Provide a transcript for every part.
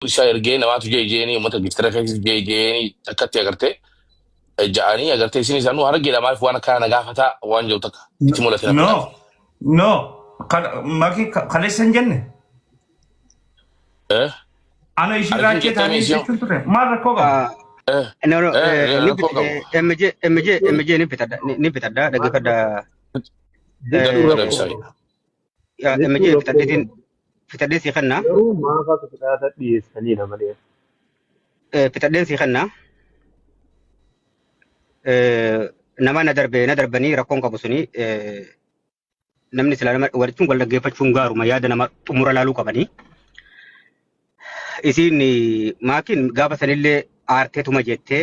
Isaa ergee namaatu jee jeeni uummata giftira keessa jee jeeni takkatti agartee ja'anii agartee isin isaanuu harargeedha maaliif waan akkana na gaafataa waan jiru takka itti mul'ate na No, fakkaate. no. Maki kaleessa hin jenne. Eh? Ana ishii Argin raachee jettee taanii meesiyoo? jechuun ture. Maal rakkoo qaba? Eh, No, no, eh, ni rakkoo qabu. MJ, MJ, MJ ni bitadha, ni bitadha, dhaggeeffadha. Gadhu Jechuun gadhu rakkoo ibsaa. qaba. MJ Jechuun rakkoo bitadheetiin, qaba. bitadhee si kenna. Garuu maaf akka kitaaba dhiyeessaniidha malee. Bitadheen si kenna. Nama na darbe na darbanii rakkoon qabu suni namni silaa nama waliin wal dhaggeeffachuun gaaruma yaada nama xumura laaluu qabanii. Isiin maakiin gaafa sanillee aarteetuma jettee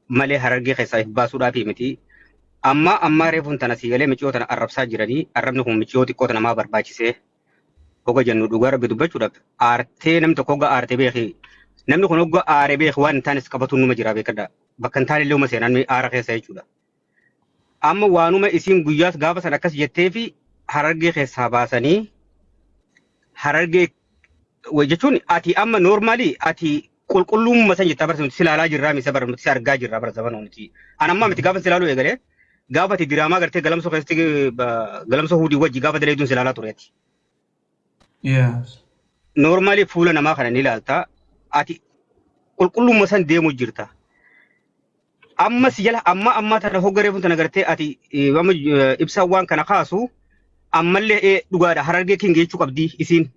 malee harargee keessaa if baasuudhaaf miti. Amma ammaa reefuun tana sii galee miciyoo tana arrabsaa jiranii arrabni kun miciyoo xiqqoo tana maa barbaachisee hoga jennu dhugaa rabbi dubbachuudhaaf aartee namni tokko hoga aartee beeki namni kun hoga aaree beeki waan hin taanes qabatuun numa jira beekadha bakka hin taane illee uma seenaan aara keessa jechuudha. Amma waanuma isiin guyyaas gaafa san akkas jettee fi harargee keessaa baasanii harargee jechuun ati amma noormaalii ati qulqulluumma san jettaa barsiiftu si ilaalaa jirraa misa bara nuti si argaa jirraa bara zamana nuti. An ammaa miti gaafa si ilaaluu eegalee gaafa ati diraamaa gartee galamsoo keessatti galamsoo huudii wajji gaafa daleeduun si ilaalaa ture ati. Yes. Noormaalii fuula namaa kana ni ilaalta ati qulqullumma san deemuu jirta. Amma si jala amma amma tana hogga reefuun tana gartee ati amma ibsaan waan kana kaasu ammallee dhugaadha harargee king jechuu qabdi isiin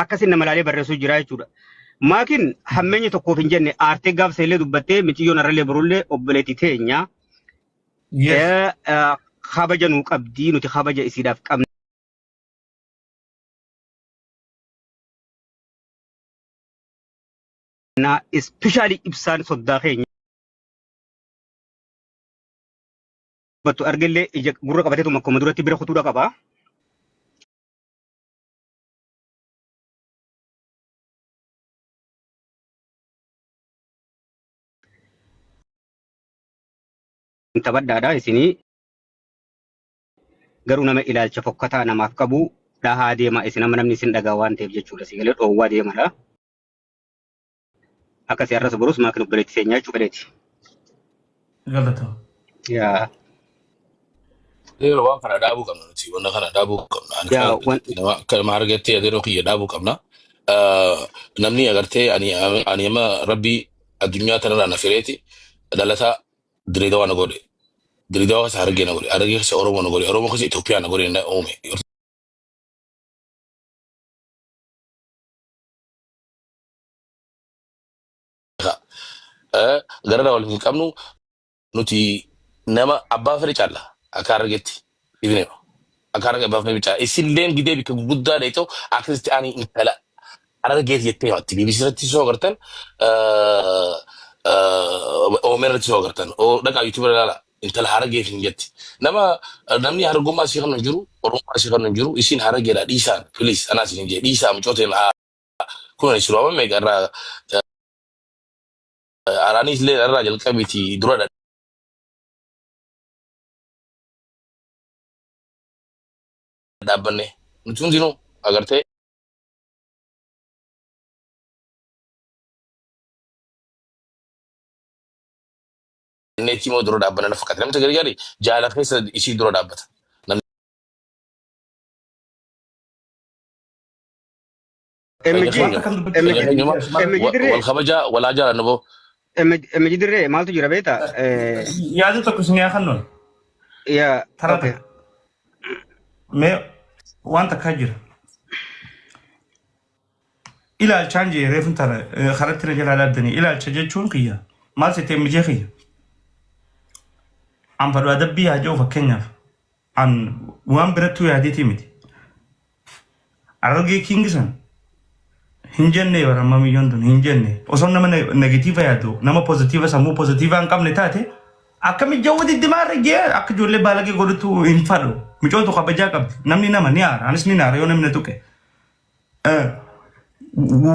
akkasin nama laalee barreessuu jira jechuudha. Maakin hammeenya tokkoof hin jenne aartee gaafsa illee dubbattee miciyyoon arrallee borullee obboleetti teenya Yes. Kabaja nuu qabdi nuti kabaja isiidhaaf qabna ispeeshaalii ibsaan soddaa keenya. Battu argellee ija gurra qabateetuma akkuma duratti bira kutuudha qaba. Taphadhaadha isinii garuu nama ilaalcha fokkataa namaaf qabu dhahaa deema isin amma namni isin dhagaa waan ta'eef jechuudha si galee dhoowwaa deemadha. Akkasii har'as borus maakin obboleetti seenyaa jechuu fedheeti. Galatoo. Yaa Yeroo waan kana dhaabuu qabna nuti wanna kana dhaabuu qabna. Ani yaa kana wan nama akka nama argattee adeeroo kiyya dhaabuu qabna. Namni agartee ani amma rabbii addunyaa tanarraa na fireeti dhalataa Direedawaa na godhe. Direedawaa keessa Harargee na godhe. Harargee keessa Oromoo na godhe. Oromoo keessa Itoophiyaa na godhe na uume. Garana wal hin qabnu nuti nama abbaa fedhe caalla akka Harargeetti. Ibneema. Akka Harargee abbaa fedhe caalla. Isilleen gidee bikka gurguddaa dheetoo akkasitti ani intala Harargeeti jettee himatti. BBC irratti soo agartan OMN irratti soo agartan dhaqaa YouTube irra ilaala. Intala Harargeeti hin jetti. Nama namni Harargummaa isii kan hin jiru Oromummaa isii kan hin jiru isiin Harargeedha dhiisaan please anaas hin jee dhiisaa mucooteen kun ani surama meeqa irraa araaniis illee irraa jalqabiiti dura dhaabbanne nuti hundinuu agartee neetii moo dura dhaabbanna na fakkaata namni gari gari jaala keessa isii dura dhaabbata namni MG Waan takka dubbachuu MG fedha keenyuma MG dirree wal kabajaa walaa jaalannu boo MG dirree maaltu jira beektaa? Yaada tokko isin yaa kennuun Yaa taraa okay. takka. Mee waan takkaa jira. Ilaalchaan jee reefun tana karatti na jalaa dhaabdanii ilaalcha jechuun kiyya maal seetee mijee kiyya. An fadhu adabbii haa jiru fakkeenyaaf an waan birattuu yaadeetii miti. Harargee King san hin jenne bara amma miyyoon tun hin jenne osoo nama negatiiva yaadu nama pozitiiva sammuu pozitiiva hin qabne taate akkami jawwa diddimaa irra jee akka ijoollee baalagee godhutu hin fadhu micootu kabajaa qabdi namni nama ni aara anis ni aara yoo namni na tuqe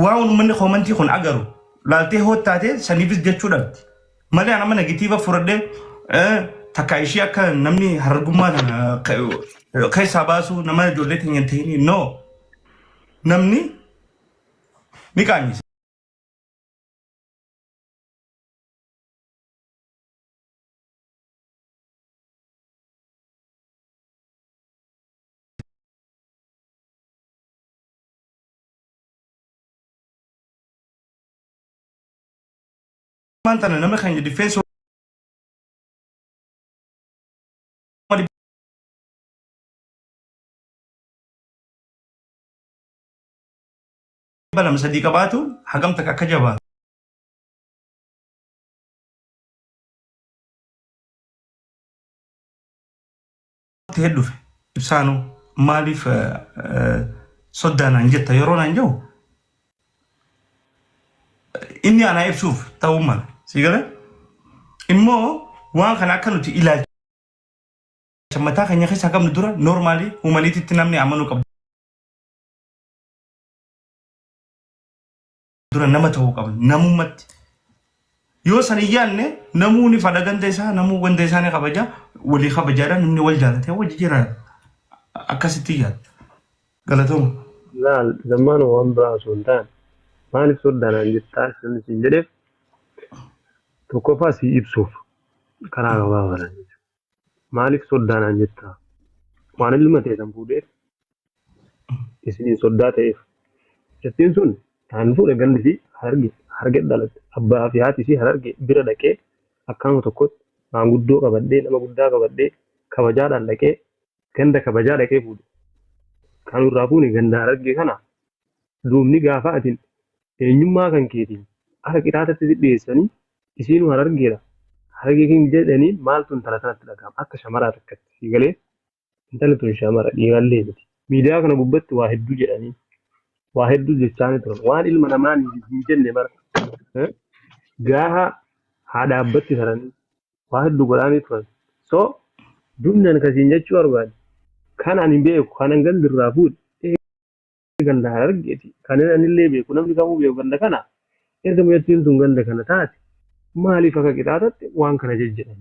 waan uummanni koomantii kun agaru laaltee hoottaate saniifis jechuu dhabdi. Malee an amma negatiiva fudhadhee takka ishii akka namni harargummaa tana keessaa baasuu nama ijoollee teenya hin ta'ini no namni ni qaanyisa. Ammaan tana nama keenya difeensi 200 3 qabaatu hagam takka akka jabaatu. Ta'e dhufe ibsaanuu maaliif soddaa naan jetta yeroo naan jiru inni anaa ibsuuf ta'uu mala. Si galee? Immoo waan kana akka nuti ilaalcha mataa keenya keessaa qabnu dura noormaalii huumaniititti namni amanuu qabu. Dura nama ta'uu qabna namummatti. Yoo san hin yaadne namuu ni fadha ganda isaa namuu ganda isaa ni kabaja walii kabajaadha namni wal jaalatee wajji jiraata. Akkasitti yaadda. Galatooma. Laal zammaana waan biraa osoo hin taane maaliif soddaa naan jettaa namni siin jedheef tokkoffaa si ibsuuf karaa gabaabaadhaan jechuudha. Maaliif soddaa naan jettaa? Waan ilma ta'e san fuudheef isiniin soddaa ta'eef. Jettiin sun taan fuudhe gandi isii hararge hararge dhalatte abbaa fi haati isii hararge bira dhaqee akkaama tokkotti maanguddoo qabadhee nama guddaa qabadhee kabajaadhaan dhaqee ganda kabajaa dhaqee fuudhe. Kan irraa fuune ganda hararge kana duubni gaafa atin eenyummaa kan keetiin akka qixaatatti si dhiyeessanii isiinuu harargeedha harargee king jedhanii maaltu intala tanatti dhaga'ama akka shamaraa takkatti si galee intalli tun shamara dhiirallee miti miidiyaa kana gubbatti waa hedduu jedhanii waa hedduu jechaanii turan waan ilma namaa hin jenne mara eh, gaafa haadha abbatti taranii waa hedduu godhaanii turan so dubni ani kasiin jechuu barbaade kan ani beeku kanan gandirraa fuudhe ganda Harargeeti. Kan anillee beeku namni kamuu beeku ganda kana erga mucattiin tun ganda kana taate maaliif akka qixaaxatti waan kana jejjedhan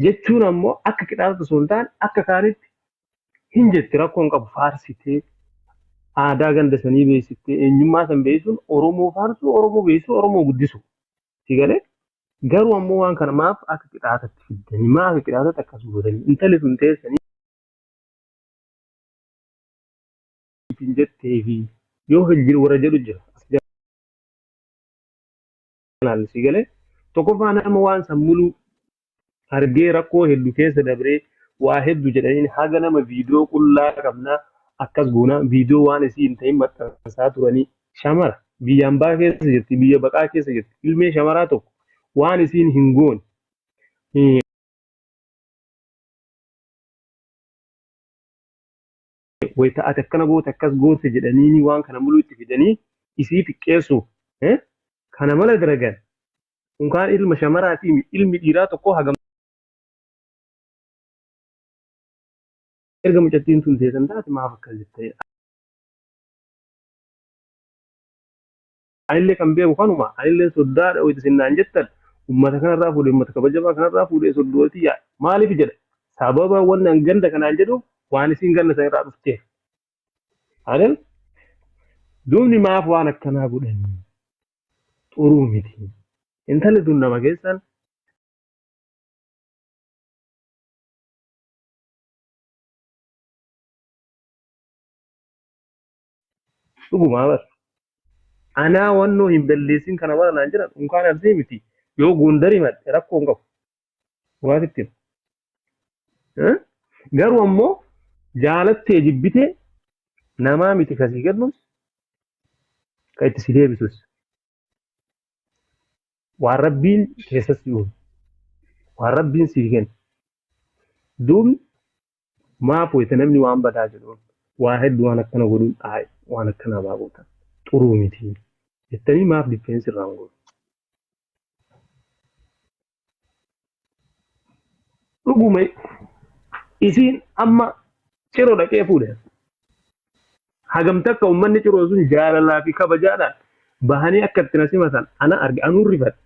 jechuun ammoo akka qixaaxatti osoo hin taane akka kaanitti hin jetti rakkoo hin qabu faarsitee aadaa ganda sanii beeksiftee eenyummaa san beeksisuun Oromoo faarsuu Oromoo beeksisuu Oromoo guddisuu si galee garuu ammoo waan kana maaf akka qixaaxatti fiddanii maaf akka qixaaxatti akkas gootanii intalli tun teessanii hin jetteefi yoo hin jiru warra jedhu jira. As jalaan si galee tokkoffaa nama waan san muluu argee rakkoo hedduu keessa dabree waa hedduu jedhaniin haga nama viidiyoo qullaa qabnaa akkas goonaa viidiyoo waan isii hin ta'in maxxansaa turanii shamara biyya ambaa keessa jirti biyya baqaa keessa jirti ilmee shamaraa tokko waan isiin hin goone wayita ati akkana goote akkas goote jedhanii waan kana muluu itti fidanii isii xiqqeessuuf kana mala dalagan unkaan ilma shamaraatii ilmi dhiiraa tokko hagam erga mucattiin tun teessan taate maaf akkas jettee anillee kan beeku kanuma anillee soddaadha wayita isin naan jettan ummata kanarraa fuudhee ummata kabajamaa kanarraa fuudhee soddootii yaa maaliif jedha sababa wanni an ganda kanaan jedhuuf waan isin ganda san irraa dhufteef adan duubni maaf waan akkanaa godhanii xuruu miti intalli tun nama keessan Dhugumaa bar. Anaa wannoo hin balleessin kana mara naan jedhan unkaan arsii miti. Yoo Gondar himadhe rakkoo hin qabu. Dhugaa sitti hima. Eh? Garuu ammoo jaalattee jibbitee namaa miti kasii kennus ka itti si deebisus. Waan rabbiin keessa si uume. Waan rabbiin sii kenne. Duubni Maaf wayita namni waan badaa jedhuun waa hedduu waan akkana godhuun ayi waan akkanaa maa gootan xuruu miti jettanii maaf difeensi irraa hin goone. Dhuguma isiin amma ciroo dhaqee fuudhe. Hagam takka uummanni ciroo sun jaalalaa fi kabajaadhaan bahanii akka itti na simatan ana arge anuu rifadhe.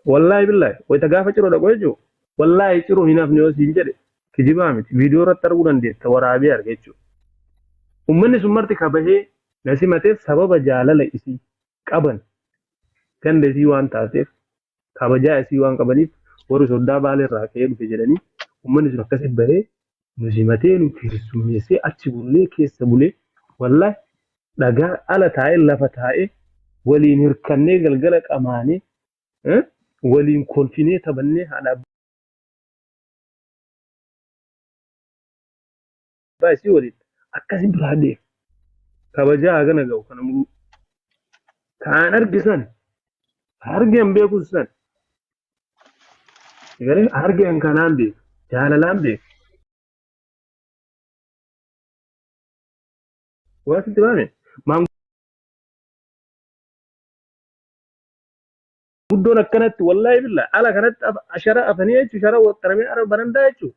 Wallaahi billaahi wayita gaafa ciroo dhaqu jechuun wallaahi ciroo hin hafne yoo siin jedhe kijibaa miti viidiyoo irratti arguu dandeetta waraabee arge jechuudha. Uummanni sun marti kabahee na simateef sababa jaalala isii qaban ganda isii waan taateef kabajaa isii waan qabaniif warri soddaa baalee irraa ka'ee dhufe jedhanii uummanni sun akkasi bahee nu simatee nu keessummeessee achi bullee keessa bulee wallaahi dhagaa ala taa'ee lafa taa'ee Waliin hirkannee galgala qamaanee waliin kolfinee taphannee haadha abbaa isii waliin akkasin biraa deema. Kabajaa hagana ga'u kana muruu. Kaan arge san argeen beeku san galee argeen kanaan beeku jaalalaan beeku. Waan sitti baame maanguddoon akkanatti wallaahi billaa ala kanatti ashara afanii jechuun shara waxxaramee ara barandaa jechuun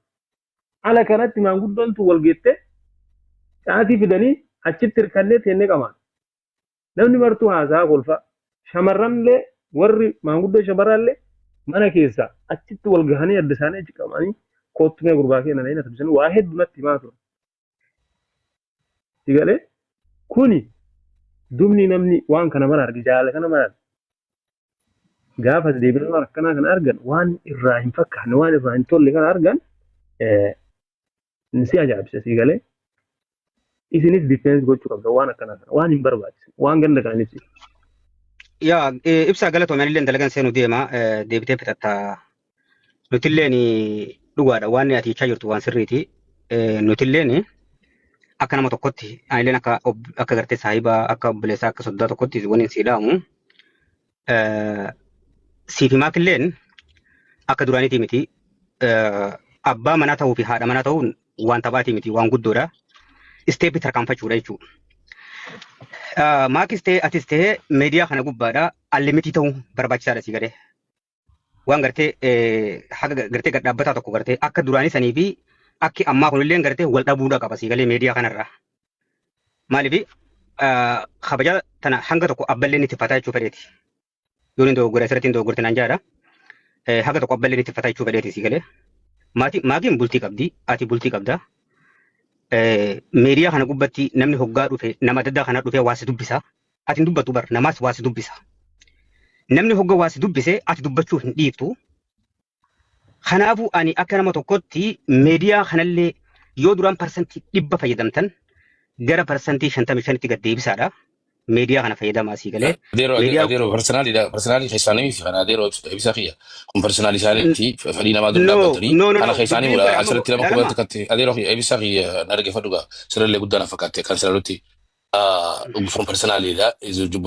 ala kanatti maanguddoon tun wal geettee caatii fidanii achitti hirkannee teennee qamaan. Namni martuu haasaa kolfa. Shamarranillee warri maanguddoo shamarraallee mana keessa achitti wal gahanii adda isaanii achi qabanii koottu mee gurbaa keenya na hin waa hedduu natti himaa ture. Si galee kuni dubni namni waan kana mara arge jaalala kana mara arge gaafa deebiin waan akkanaa kana argan waan irraa hin fakkaanne waan irraa hin tolle kana argan si ajaa'ibsa si galee isinis difeensi gochuu qabda waan akkanaa kana waan hin barbaachisne waan ganda kana hin ibsine. Yaa ibsaa galatoome anillee dalagan seenu deema deebitee fixatta. Nutilleen dhugaadha waan ati jechaa jirtu waan sirriiti. Nutilleen akka nama tokkotti anilleen akka akka gartee saahibaa akka obboleessaa akka soddaa tokkotti wanni sii dhaamu. Siif himaakilleen akka duraaniitii miti. Abbaa manaa ta'uu fi haadha manaa ta'uun waan taphaatii miti waan guddoodha. Isteeppii tarkaanfachuudha jechuudha. Maakis ta'ee atis ta'ee miidiyaa kana gubbaadha allimitii ta'uu barbaachisaadha sii galee. Waan gartee haga gartee gad dhaabbataa tokko gartee akka duraanii sanii fi akki ammaa kunillee gartee wal dhabuudha qaba sii galee miidiyaa kanarraa. Maaliif kabaja tana hanga tokko abballee ni tiffataa jechuu fedheeti. Yoon hin dogoggore asirratti hin dogoggorte naan jaadha. Haga tokko abballee ni tiffataa jechuu fedheeti sii galee. Maatii maatiin bultii qabdi ati bultii qabda. Miidiyaa kana gubbatti namni hoggaa dhufe nama adda addaa kana dhufee waa si dubbisa. Ati hin dubbattu bar namaas waa si dubbisa. Namni hogga waa si dubbise ati dubbachuu hin dhiiftu. Kanaafuu ani akka nama tokkotti miidiyaa kanallee yoo duraan 100% fayyadamtan gara 55%tti gad deebisaadha. Miidiyaa kana fayyadamaa sii galee. Adeero Miidiyaa adeero personaalidha personaalii keessanii fi kana adeero ibsa kiyya kun personaalii isaaniitti fedhii namaa dura no dhaabbatanii no no kana no keessaanii dubbiin mudha kun amma asirratti nama laalama. kuma takkatti adeero kiyya ibsa kiyya na dhaggeeffadhu gaa sirallee guddaa na fakkaate kan sirallutti kun personaaliidha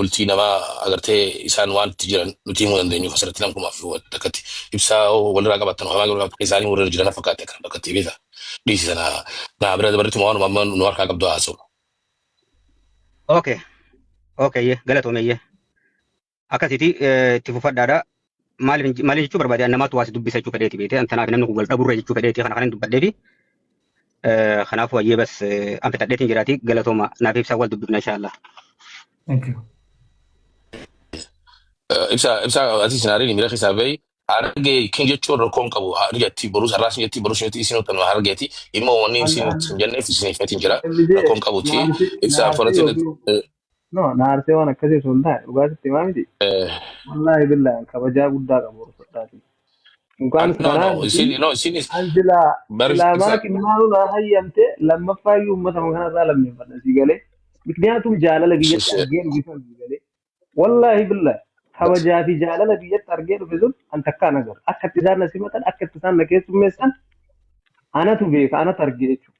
bultii namaa agartee isaan waan itti jiran nuti himuu dandeenyu asirratti nama kumaaf takkatti ibsaa walirraa qabattan homaa walirraa isaanii walirra jiran na fakkaate kan bakkatti beeka dhiisi sana naa bira dabarrituma waanuma amma nu harkaa qabdu haasa'u. Okay. Okay, ye galatoome ye. Akkasiiti itti fufadhaadha. Maaliif maaliif jechuu barbaade namaatu waa si dubbisa jechuu fedheeti beekte antanaaf namni kun wal dhaburra jechuu fedheeti kana kanan dubbadheefi kanaafuu ayyee bas an fixadheetiin jiraati galatooma naaf ibsaa wal dubbifna inshaallah. Thank you. Ibsa ibsa ati sinaariin miira keessaa bahi harargee kin jechuun rakkoon qabu ni jetti borus har'aas ni jetti borus ni jetti isin utan harargeeti immoo wanni isin hin jenneef isin feetiin jira rakkoon qabuti ibsa Naarsee fudhatiin yookiin no naarsee waan akkasii osoo hin taane dhugaa sitti himaa miti. Wallaahi billaahi kabajaa guddaa qabu horfadhaati. Mukaan no kanaa no miti. isin no isinis An silaa bar silaa ibsa maa qinnaanuu naa hayyamte lammaffaa iyyuu uummata kanarraa lammeeffadha sii galee. Mikniyaatum jaalala biyyatti argee dhufe sun sii galee. Wallaahi billaahi kabajaa fi jaalala biyyatti argee dhufe sun an takkaan agarre. Akka itti isaan na simatan akka itti isaan na keessummeessan anatu beeka anatu arge jechuudha.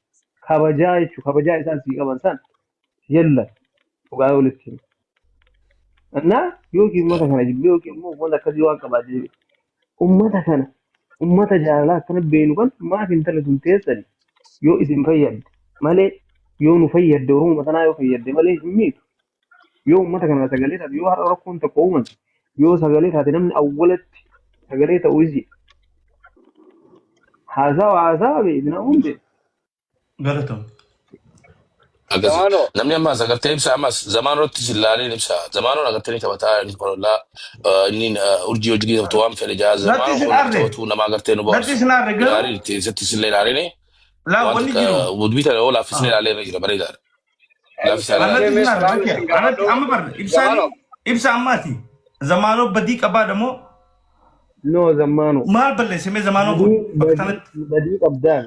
Kabajaa jechuudha kabajaa isaan sii qaban san yella dhugaa walitti hima. Innaa yookiin uummata kana jibbee yookiin immoo uummata akkasii waan qabaatee uummata kana uummata jaalalaa akkana beenu kan maaf intala tun teessani yoo isin fayyadde malee yoo nu fayyadde oromuma tanaa yoo fayyadde malee hin miitu. Yoo uummata kana sagalee taate yoo har'a rakkoon tokko uumame yoo sagalee taate namni awwalatti sagalee ta'u isi haasawa haasawa beekna hundi. Galatoom. Akkasi. Zamaanoo. Namni ammas agartee ibsa ammas zamaanootti si ilaaleen ibsa. Zamaanoon agartee ni taphataa inni kolollaa inni urjii hojii taphatu waan fedhe jaa Natti zamaanoon isin kun nama aarre. taphatu nama agartee nu Natti bohaarsu. isin aarre garuu Gaarii itti isatti sillee ilaaleen laa waan wanni takka jiru. dubbii tana yoo laaffisne ilaalee irra jira bareedaadha. Laaffisee Anatti ilaalee. isin Mee aarre salaam bakki isin anatti gaafadhu. amma bar ibsaan Zamaanoo. ibsa ammaati. Zamaanoo badii qabaadha moo No zammaanoo. maal balleesse mee zamaanoo kun Badii bakka badii tanatti. badii qabdaa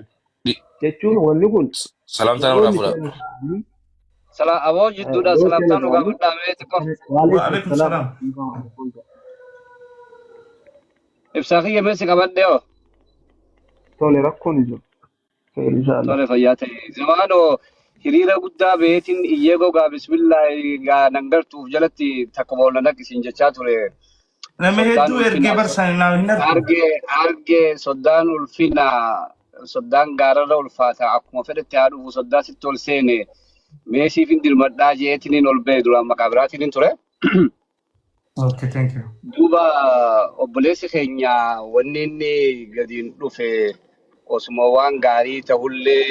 miti. Jechuun wanni kun Salaamtaa namarraa namoonni fuudha. seera ta'anii Sala aboo jidduudhaan Yoo salaamtaa nu kenna gaafadhaa mee xiqqoo. Wa alaikum salaam. salaam. Ibsaa kiyya mee si qabadhee hoo. Tole rakkoon hin jiru. Seerri inshallah. Tole fayyaa ta'e. Zamaanoo hiriira guddaa beetiin iyyee gogaa bismillaahi gaa nan gartuuf jalatti takka boolla naqisiin jechaa ture. Nama Soddaan hedduu ergee ulfina barsan naaf hin argu. argee argee soddaan ulfina soddaan gaararra ulfaata akkuma fedhetti haa dhufu soddaa sitti ol seene meesiif hin dirmadhaa jeetiniin ol ba'e duraan maqaa biraatiin hin ture. Okay, thank you. Duuba obboleessi keenya wanni inni gadiin dhufe osuma waan gaarii ta'ullee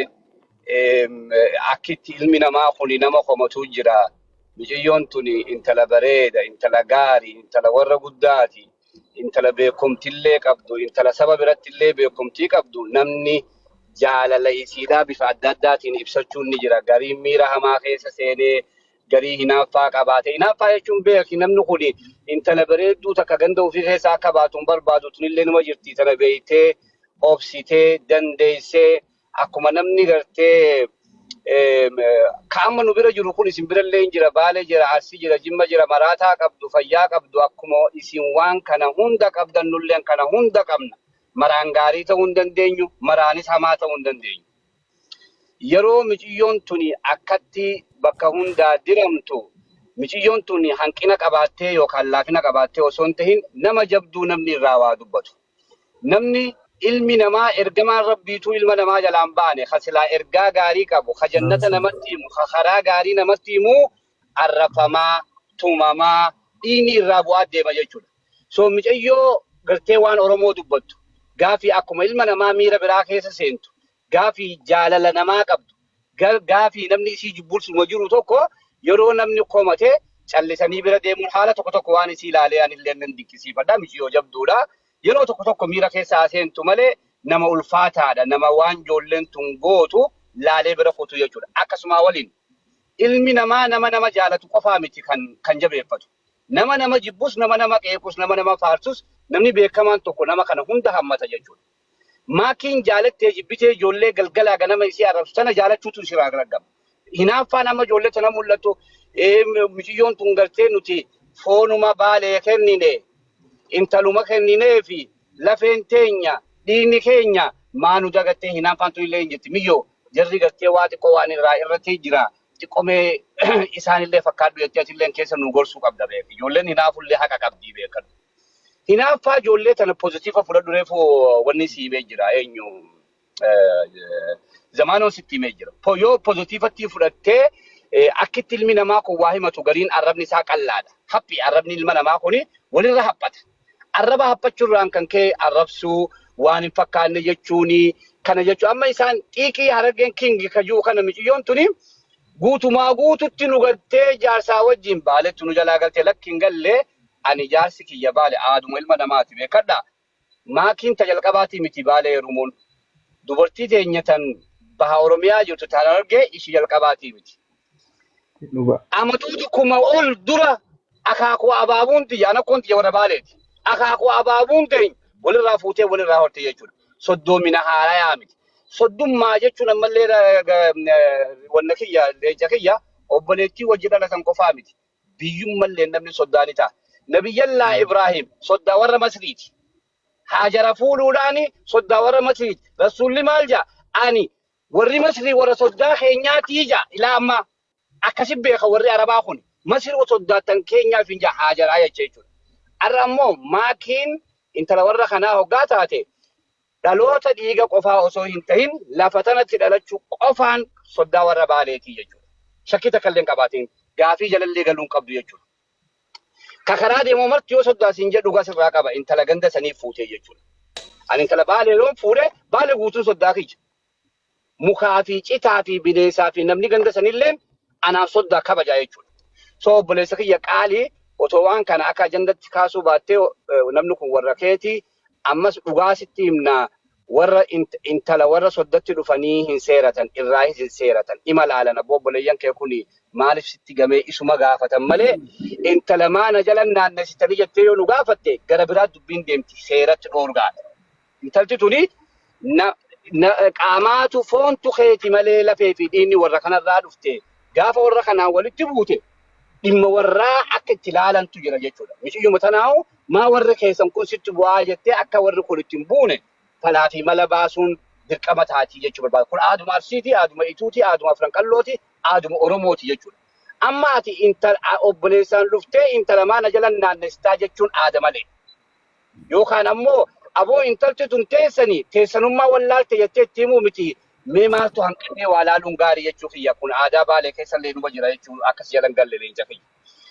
akkitti ilmi namaa kuni nama komatu jira. Miciyyoon tuni intala bareeda, intala gaarii, intala warra guddaati, intala beekumtillee qabdu, intala saba birattillee beekumtii qabdu namni jaalala isiidhaa bifa adda addaatiin ibsachuun ni jira. Gariin miira hamaa keessa seenee garii hinaaffaa qabaate. Hinaaffaa jechuun beeki namni kun intala bareedduu takka ganda ofii keessa akka baatu hin barbaadu tunillee numa jirti. Tana beektee, obsitee, dandeessee akkuma namni gartee ka amma nu bira jiru kun isin birallee hin jira, Baalee jira, Arsii jira, Jimma jira, maraataa qabdu, fayyaa qabdu akkuma isin waan kana hunda qabdan nulleen kana hunda qabna. Maraan gaarii ta'uu hin dandeenyu, maraanis hamaa ta'uu hin dandeenyu. Yeroo miciyyoon tuni akkatti bakka hundaa diramtu, miciyyoon tuni hanqina qabaattee yookaan laafina qabaattee osoo hin tahin nama jabduu namni irraa waa dubbatu. Namni ilmi namaa ergamaan rabbiituu ilma namaa jalaan baane ka silaa ergaa gaarii qabu, ka jannata namatti himu, ka karaa gaarii namatti himu arrafamaa, tumamaa, dhiigni irraa bu'aa deema jechuudha. So micayyoo gartee waan Oromoo dubbattu gaafii akkuma ilma namaa miira biraa keessa seentu gaafii jaalala namaa qabdu gaafii namni isii jibbulsuma jiru tokko yeroo namni komate callisanii bira deemuun haala tokko tokko waan isii ilaalee anillee nan dinqisiifadha. Micayyoo jabduudha. Yeroo tokko tokko miira keessa haa seentu malee nama ulfaataadha. Nama waan ijoolleen tun gootu laalee bira kutu jechuudha. Akkasuma waliin ilmi namaa nama nama jaalatu qofaa miti kan jabeeffatu. Nama nama jibbus, nama nama qeequs, nama nama faarsus namni beekamaan tokko nama kana hunda hammata jechuudha. Maakiin jaalattee jibbitee ijoollee galgalaa ganama isii arrabsu tana jaalachuutu isirraa argama. Hinaaffaan amma ijoollee tana mul'atu miciyyoon tun gartee nuti foonuma baalee kennine intaluma kenninee fi lafeen teenya dhiigni keenya maa nu dagattee hinaaffaan tun illee hin jirti. Miyyoo jarri gartee waa xiqqoo waan irraa irratti jira. Xiqqoomee isaanillee fakkaadhu jettee atillee keessa nu gorsuu qabda beek. Ijoolleen hinaafullee haqa qabdii beekan. Hinaaffaa ijoollee tana positive fudhadhu reefu wanni si himee jira eenyu zamaanoon sitti himee jira. Yoo positivetti fudhattee akkitti ilmi namaa kun waa himatu gariin arrabni isaa qal'aadha. Haphii arrabni ilma namaa kuni walirra haphata. Arraba haphachuurraan kan ka'e arrabsuu waan hin fakkaanne jechuuni kana jechuun amma isaan xiiqii harargeen king kajuu kana miciyyoon tuni guutumaa guututti nu galtee jaarsaa wajjin baaletti nu jalaa galtee lakki hin galle ani jaarsi kiyya baale aaduma ilma namaati beekadha. Maakiin ta jalqabaatii miti baalee heerumuun dubartii teenya tan baha Oromiyaa jirtu tan argee ishii jalqabaatii miti. Dhugaa. Amatuutu kuma ol dura akaakuu abaabuun tiyya anakkoon tiyya warra baaleeti. Akaakuu abaabuun teenya walirraa fuutee walirraa horte jechuudha. Soddoomina haarayaa miti. Soddummaa jechuun ammallee wanna kiyya leenca kiyya obboleettii wajji dhalatan qofaa miti. Biyyummallee namni soddaa ni ta'a. Nabiyyallaa Ibraahim soddaa warra Masriiti. Haajara fuudhuudhaan soddaa warra Masriiti. Rasuulli maal jaa? Ani warri Masrii warra soddaa keenyaatii jaa ilaa ammaa. Akkasi beeka warri Arabaa kun. Masri soddaattan keenyaaf hin jaa haajaraa jecha jechuudha. Har'a ammoo maakiin intala warra kanaa hoggaa taate dhaloota dhiiga qofaa osoo hin tahin lafa tanatti dhalachuu qofaan soddaa warra baaleetii jechuudha. Shakkii takka illee hin qabaatin gaafii jalallee galuu hin qabdu jechuudha. Ka karaa deemu marti yoo soddaa siin jedhu dhugaa sirraa qaba intala ganda sanii fuutee jechuudha. Ani intala baalee yoon fuudhe baalee guutuun soddaa kiyya. Mukaa fi citaa fi bineensaa fi namni ganda sanillee anaaf soddaa kabajaa jechuudha. So obboleessa kiyya qaalii otoo waan kana akka ajandatti kaasuu baattee namni kun warra keetii ammas dhugaa sitti himna warra intala warra soddatti dhufanii hin seeratan irraayis hin seeratan ima laalan abboo obboleeyyan kee kuni maaliif sitti gamee isuma gaafatan malee intala maana jala naannessitanii jettee yoo nu gaafatte gara biraa dubbiin deemti seeratti dhoorgaadha. Intalti tuni na, na, qaamaatu foontu keeti malee lafee fi dhiigni warra kanarraa dhufte Gaafa warra kanaan walitti buute dhimma warraa akka itti ilaalantu jira jechuudha. Miciyyuma tanaa'u maa warri keessan kun sitti bu'aa jettee akka warri kun itti hin buune falaa fi mala baasuun dirqama taatii jechuu barbaada. Kun aaduma Arsiiti, aaduma Ituuti, aaduma Afran Qallooti, aaduma Oromooti jechuudha. Amma ati intala obboleessaan dhuftee intala maa na jala naannessitaa jechuun aada malee. Yookaan ammoo aboo intalti tun teessanii teessanummaa wallaalte jettee itti himuu miti mee maaltu hanqannee waa laaluun gaarii jechuu kiyya kun aadaa Baalee keessallee numa jira jechuu akkas jalan galle leenca kiyya.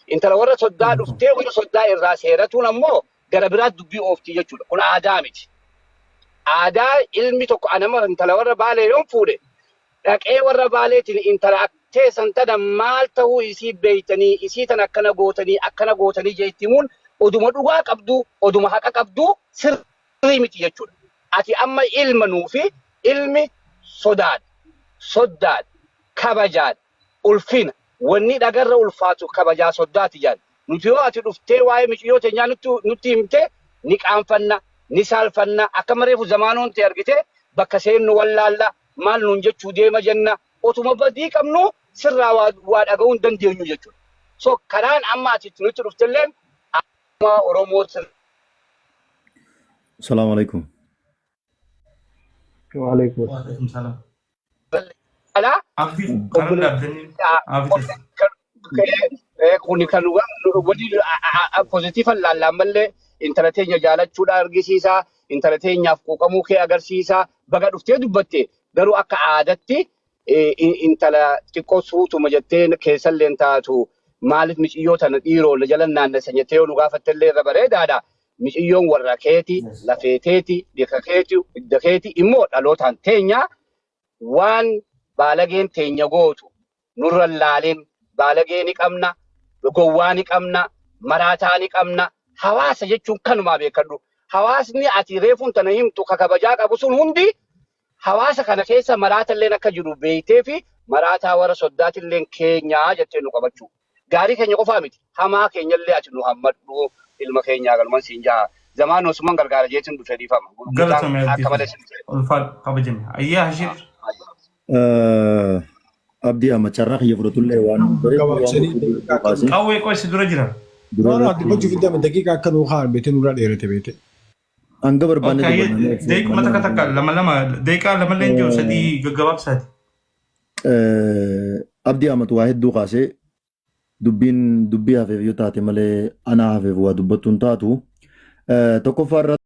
Intala warra soddaa dhuftee warra soddaa irraa seeratuun ammoo gara biraatti dubbii ooftii jechuudha. Kun aadaa miti. Aadaa ilmi tokko anama intala warra Baalee yoon fuudhe dhaqee warra Baaleetiin intala teessan tana maal ta'uu isii beeytanii isii tana akkana gootanii akkana gootanii jee itti himuun oduma dhugaa qabdu oduma haqa qabdu sirrii miti jechuudha. Ati amma ilma nuufi ilmi sodaadha, soddaadha, kabajaadha, ulfina. Wanni dhagarra ulfaatu kabajaa soddaati jedhan. Nuti yoo ati dhuftee waa'ee miciyyoo teenyaa nutti nutti himte ni qaanfanna, ni saalfanna. Akka mareefu zamaanoon ta'e argite bakka seennu wallaalla maal nuun jechuu deema jenna. Otuma badii qabnu sirraa waa waa dhaga'uu hin dandeenyu jechuudha. So karaan amma ati itti nutti dhuftelleen amma Oromoo Salaamu alaikum. Waalaikum Waalaikum salaam. alaa Abdi karaa dhaabdanii Abdi. Kun kan wali pozitiifan laallaan mallee intala teenya jaalachuudha argisiisa. Intala teenyaaf quuqamuu kee agarsiisa. Baga dhuftee dubbatte garuu akka aadatti intala xiqqoo suutuma jettee keessallee taatu maaliif miciyyoo tana dhiiroo jala naannessa jettee yoo nu gaafattellee irra bareedaadha. Miciyyoon warra keeti, lafee teeti, dhiqa keeti, hidda keeti immoo dhalootaan teenya waan baalageen teenya gootu nurra hin laalin. Baalagee ni qabna, gowwaa ni qabna, maraataa ni qabna. Hawaasa jechuun kanumaa beekadhu. Hawaasni ati reefuun tana himtu ka kabajaa qabu sun hundi hawaasa kana keessa maraatalleen akka jiru beektee fi maraataa warra soddaatilleen keenyaa jettee nu qabachuu. Gaarii keenya qofaa miti. Hamaa keenyallee ati nu hammadhu ilma keenyaa galuman siin jaha. Zamaan osuman gargaara jeetiin dhufe dhiifama. Gurguddaan Galatoomi akka Abdii. malee sin ta'e. Ulfaadhu kabajame. Ayyaa Hashir. Abdii amma carraa kiyya fudhatullee waan bareedu waan Gabaabsanii gurguddoo daqiiqaa akka kaasee Qawwee qo'isi dura jira. dura No, no, irratti dubbachuuf hin deema. Daqiiqaa akka nuu kaan beetee nurraa dheerate beete. hanga barbaanne Okay, dubbanna. daqiiquma takka takka lama lama daqiiqaa lamallee hin jiru sadii gaggabaabsaati. Abdii Ahmad waa hedduu kaasee dubbiin dubbii hafeef yoo taate malee anaa hafeef waa dubbattu hin taatu. Tokkoffaa irratti.